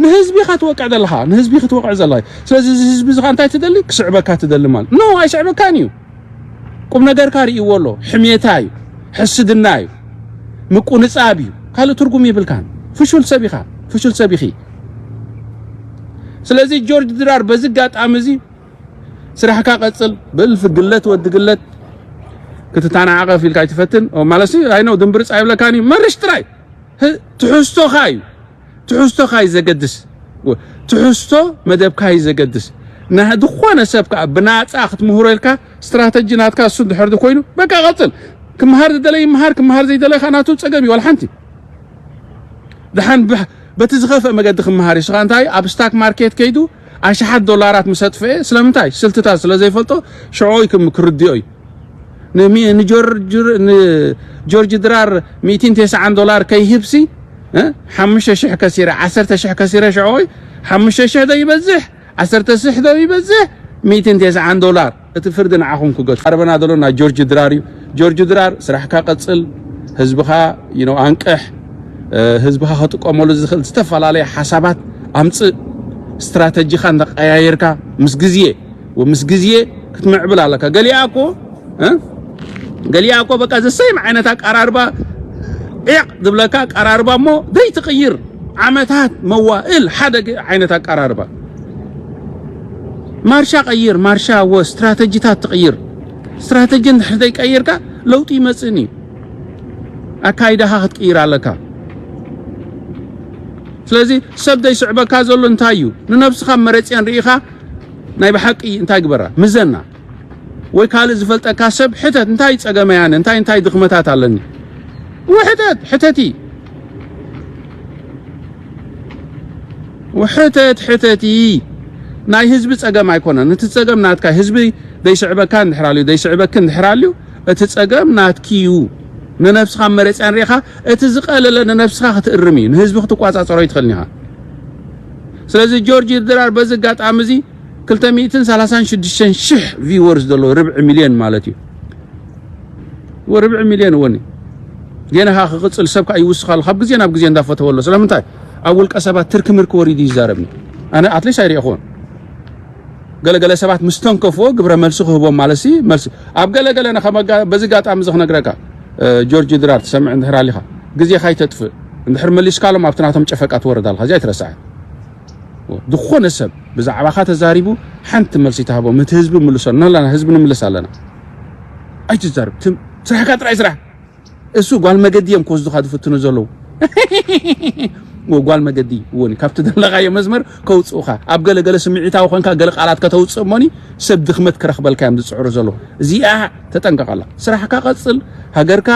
ንህዝቢ ኢኻ ትወቅዕ ዘለኻ። ንህዝቢ ክትወቅዕ ዘለኺ። ስለዚ እዚ ህዝቢ ዝኻ እንታይ ትደሊ? ክስዕበካ ትደሊ ማለት ኖ ኣይስዕበካን እዩ። ቁም ነገርካ ርእይዎ ኣሎ። ሕሜታ እዩ። ሕስድና እዩ። ምቁንጻብ እዩ። ካልእ ትርጉም ይብልካን። ፍሹል ሰብ ኢኻ። ፍሹል ሰብ ኢኺ። ስለዚ ጆርጅ ድራር በዚ ኣጋጣሚ እዚ ስራሕካ ቀጽል። ብእልፊ ግለት ወዲ ግለት ክትተናዓቐፍ ኢልካ ኣይትፈትን። ማለት ሲ ኣይ ነው ድንብርጽ ኣይብለካን እዩ። መርሽ ጥራይ። ትሕዝቶኻ እዩ። ትሕዝቶኻ እዩ ዘገድስ። ትሕዝቶ መደብካ እዩ ዘገድስ። ዝኾነ ሰብ ከዓ ብናፃ ክትምህሮ ኢልካ ስትራተጂ ናትካ እሱ ድሕር ኮይኑ በቃ ቀፅል። ክምሃር ዝደለ ይምሃር፣ ክምሃር ዘይደለ ከዓ ናቱ ፀገም እዩ። ዋላ ሓንቲ ድሓን በቲ ዝኸፍአ መገዲ ክምሃር እዩ። ስኻ እንታይ ኣብ ስታክ ማርኬት ከይዱ ኣሽሓት ዶላራት ምስ ኣጥፍአ ስለምንታይ ስልትታት ስለ ዘይፈልጦ ሽዑ ክርድኦ እዩ። ንጆርጅ ድራር ሚእትን ተስዓን ዶላር ከይህብሲ ሓሙሽተ ሽሕ ከሲረ ዓሰርተ ሽሕ ከሲረ ሽዑ ሓሙሽተ ሽሕ ዶ ይበዝሕ ዓሰርተ ሽሕ ዶ ይበዝሕ ሚእትን ተስዓን ዶላር እቲ ፍርዲ ንዓኹም ክገቱ ኣርበና ዘሎ ናይ ጆርጅ ድራር እዩ። ጆርጅ ድራር ስራሕካ ቀጽል፣ ህዝብኻ ይነው ኣንቅሕ፣ ህዝብኻ ክጥቀመሉ ዝኽእል ዝተፈላለየ ሓሳባት ኣምጽእ፣ ስትራተጂኻ እንዳቀያየርካ ምስ ግዜ ወ ምስ ግዜ ክትምዕብል ኣለካ። ገሊኣ እኮ እ? ገሊኣ እኮ በቃ ዘሰይም ዓይነት ኣቀራርባ ዒቕ ዝብለካ ኣቀራርባ እሞ ዘይትቕይር ዓመታት መዋእል ሓደ ግ- ዓይነት ኣቀራርባ ማርሻ ቀይር ማርሻ ወ ስትራተጂታት ትቕይር ስትራተጂ እንድሕር ዘይቀይርካ ለውጢ ይመፅእን እዩ ኣካይዳኻ ክትቅይር ኣለካ ስለዚ ሰብ ዘይስዕበካ ዘሎ እንታይ እዩ ንነብስኻ መረፅያን ርኢኻ ናይ ብሓቂ እንታይ ግበራ ምዘና ወይ ካልእ ዝፈልጠካ ሰብ ሕተት እንታይ ጸገመ ያነ እንታይ እንታይ ድኽመታት ኣለኒ ውሕተት ሕተቲ ውሕተት ሕተቲ ናይ ህዝቢ ጸገም ኣይኮነን እቲ ጸገም ናትካ ህዝቢ ደይስዕበካ እንድሕር ኣልዩ ደይስዕበክ እንድሕር ኣልዩ እቲ ጸገም ናትኪ እዩ ንነብስኻ መረጽያ ንሪኢኻ እቲ ዝቐለለ ንነብስኻ ክትእርም እዩ ንህዝቢ ክትቋጻጸሮ ይትኽእልን ኢኻ ስለዚ ጆርጅ ድራር በዚ ኣጋጣሚ እዚ ክልተ ሚእትን ሰላሳን ሽዱሽተን ሽሕ ቪወርስ ዘለዎ ርብዒ ሚልዮን ማለት እዩ። ርብዒ ሚልዮን እወኒ ጌና ካ ክቅፅል ሰብ ከዓ ይውስኻሉ ካብ ግዜ ናብ ግዜ እንዳፈተወሎ ስለምንታይ ኣብ ውልቀ ሰባት ትርኪ ምርኪ ወሪዱ ይዛረብኒ ኣነ ኣትሊስ ኣይሪእኹዎን ገለገለ ሰባት ምስ ተንከፍዎ ግብረ መልሲ ክህቦም ማለት ሲ መልሲ ኣብ ገለገለ በዚ ጋጣሚ እዚ ክነግረካ ጆርጅ ድራር ትሰምዕ እንድሕር ኣሊኻ ግዜኻ ኣይተጥፍእ። እንድሕር መሊስካሎም ኣብቲ ናቶም ጨፈቃ ትወርድ ኣለኻ። እዚኣ ኣይትረስዓ። ዝኾነ ሰብ ብዛዕባኻ ተዛሪቡ ሓንቲ መልሲ ተሃቦም። እቲ ህዝቢ ምልሶ ኣለና፣ ህዝቢ ንምልስ ኣለና። ኣይትዛረብ። ትም-፣ ስራሕካ ጥራይ ስራሕ። እሱ ጓል መገዲ እዮም ክወስዱኻ ዝፍትኑ ዘለዉ። ጓል መገዲ እውን ካብቲ ዘለኻዮ መስመር ከውፅኡኻ። ኣብ ገለ ገለ ስምዒታዊ ኮንካ ገለ ቃላት ከተውፅእ እሞኒ ሰብ ድኽመት ክረኽበልካ እዮም ዝፅዕሩ ዘለዉ። እዚኣ ተጠንቀቐላ። ስራሕካ ቀፅል፣ ሃገርካ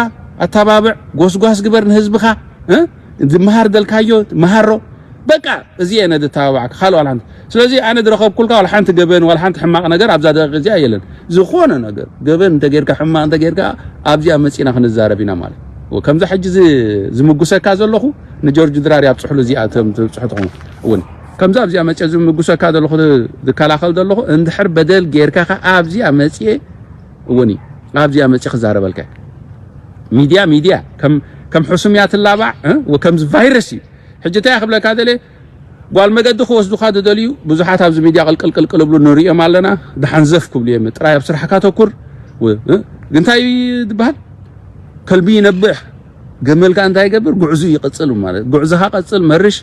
ኣተባብዕ፣ ጎስጓስ ግበር ንህዝብኻ፣ እ? ዝመሃር ደልካዮ መሃሮ። በቃ እዚ እየ ነዚ ተባባዕካ፣ ካልእ ዋላ ሓንቲ። ስለዚ ኣነ ዝረኸብኩልካ ዋላ ሓንቲ ገበን፣ ዋላ ሓንቲ ሕማቕ ነገር ኣብዛ ደቂቕ እዚኣ የለን። ዝኾነ ነገር፣ ገበን እንተጌርካ፣ ሕማቕ እንተጌርካ፣ ኣብዚኣ መጺና ክንዛረብ ኢና ማለት። ወ-፣ ከምዛ ሕጂ ዝ-፣ ዝምጉሰካ ዘለኹ፣ ንጆርጅ ድራር ኣብጽሕሉ እዚኣ እቶም ትብጽሑ ትኾኑ። እውን ከምዛ ኣብዚኣ መጺአ ዝምጉሰካ ዘለኹ፣ ዝከላኸል ዘለኹ፣ እንድሕር በደል ጌርካ ከኣ ኣብዚኣ መጺአ፣ እውን ኣብዚኣ መጺአ ክዛረበልካ። ሚድያ፣ ሚድያ፣ ከም፣ ከም ሕሱም እያ ትላባዕ፣ እ? ወ-፣ ከምዚ ቫይረስ እዩ። ሕጂ እንታይ ክብለካ ደልየ፣ ጓል መገዲ ክወስዱኻ ዝደልዩ ብዙሓት ኣብዚ ሚድያ ቅልቅል ቅልቅል እብሉ ንሪኦም ኣለና። ደሓን ዘፍ ክብሉ እዮም። ጥራይ ኣብ ስራሕካ ተኩር። ው-፣ እ? እንታይ ዝበሃል? ከልቢ ይነብሕ፣ ገመልካ እንታይ ይገብር? ጉዕዙ ይቕጽል ማለት። ጉዕዞኻ ቀጽል፣ መርሽ፣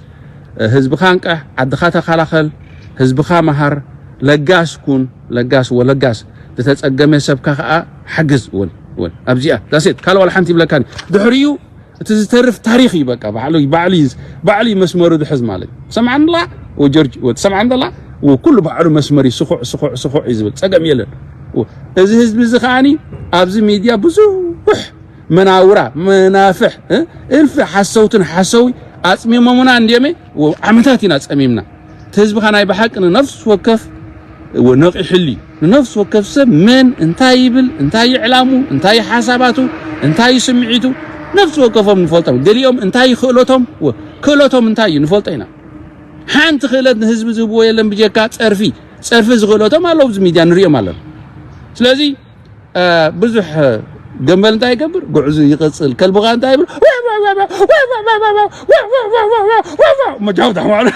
ህዝብኻ እንቃሕ፣ ዓድኻ ተኸላኸል፣ ህዝብኻ መሃር፣ ለጋስ ኩን፣ ለጋስ ወለጋስ፣ ዝተጸገመ ሰብካ ከኣ ሓግዝ። እውን፣ እውን። ኣብዚኣ፣ ዳሴት፣ ካልእ ዋላ ሓንቲ ይብለካኒ። ድሕሪኡ፣ እቲ ዝተርፍ ታሪኽ እዩ። በቃ ባዕሉ፣ ባዕሉ እዩ፣ ባዕሉ እዩ መስመሩ ዝሕዝ ማለት እዩ። ሰምዓንላ ወጆርጅ፣ ወ-፣ ትሰምዓን ደላ? ወ-፣ ኩሉ ባዕሉ መስመር እዩ። ስኹዕ፣ ስኹዕ፣ ስኹዕ እዩ ዝብል። ጸገም የለን። ወ-፣ እዚ ህዝቢ እዚ ከኣኒ ኣብዚ ሚድያ ብዙሕ መናውራ፣ መናፍሕ፣ እ? እልፊ ሓሰውትን ሓሰዊ ኣጽሚሞምና እንድዮመ። ወ-፣ ዓመታት ኢና ጸሚምና። እቲ ህዝብኻ ናይ ብሓቂ ንነፍሲ ወከፍ ወ-፣ ነቒሕሉ እዩ። ንነፍሲ ወከፍ ሰብ መን፣ እንታይ ይብል፣ እንታይ እዩ ዕላሙ፣ እንታይ እዩ ሓሳባቱ፣ እንታይ እዩ ስምዒቱ፣ ነፍሲ ወከፎም ንፈልጦም። ገሊኦም እንታይ እዩ ክእለቶም፣ ወ-፣ ክእለቶም እንታይ እዩ ንፈልጦ ኢና። ሓንቲ ክእለት ንህዝቢ ዝህብዎ የለን ብጀካ ጸርፊ። ጸርፊ ዝኽእለቶም ኣለዉ፣ ኣብዚ ሚድያ ንሪኦም ኣለና። ስለዚ፣ እ፣ ብዙሕ ገመል እንታይ ይገብር? ጉዕዙ ይቕጽል። ከልብኻ እንታይ ይብል? መጃውታ ማለት።